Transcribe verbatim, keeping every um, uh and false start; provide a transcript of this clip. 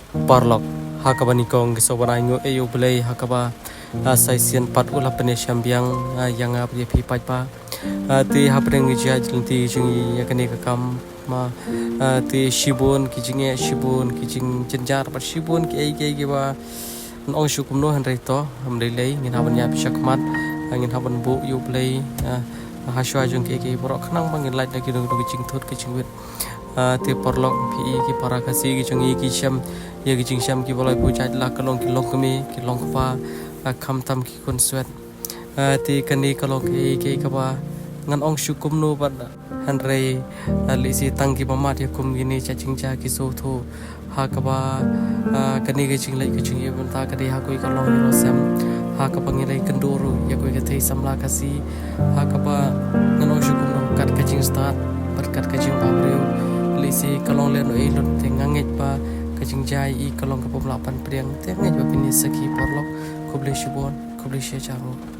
Paralok, ha kaba nyngkong ki sngewbha ban ai nguh ïa U Blei ha kaba, ah, sa shisien pat u la pynïashem biang, ah, ïa nga bad ïa phi paidbah. Ah, te hapdeng ki jingïaid lynti jong ngi ïa kane ka kam, ma, ah, te shibun ki jingeh, shibun ki jingjynjar bad shibun kiei kiei kiba ngan ong shuh kumno, hynrei to, ym dei lei, ngin hap ban ïaid shakhmat, ah, ngin hap ban buh ïa U Blei, ah, ha shuwa jong kiei kiei baroh khnang ba ngin lait na ki dong dong ki jingthut ki jingwit. Ah, te paralok, phi i ki para Khasi ki jong ngi ki shem ïa ki jingshem kiba lait buh jait la ka long ki longkmie, ki longkpa, ah, khamtam ki khun swet. Ah, te kane ka long kaei kaei kaba ngan ong shuh kumno bad hynrei, ah, lehse tang kiba mad ïa kum kine jait jingjia ki sngewthuh ha kaba, ah, kane ka jingleit ka jingïabynta ka dei ha kawei ka longïing longsem ha kaba ngi la ïakynduh ruh ïa kawei ka thei samla Khasi ha kaba ngan ong shuh kumno, kat ka jingstad bad kat ka jingbhabriew. Lehse ka long lehnohei lut, te nga ngeit ba ka jingjia i ka long kaba ym lah ban pdiang. Te nga ngeit ba phin ïa sakhi paralok. Khublei shibun, khublei shihajar nguh.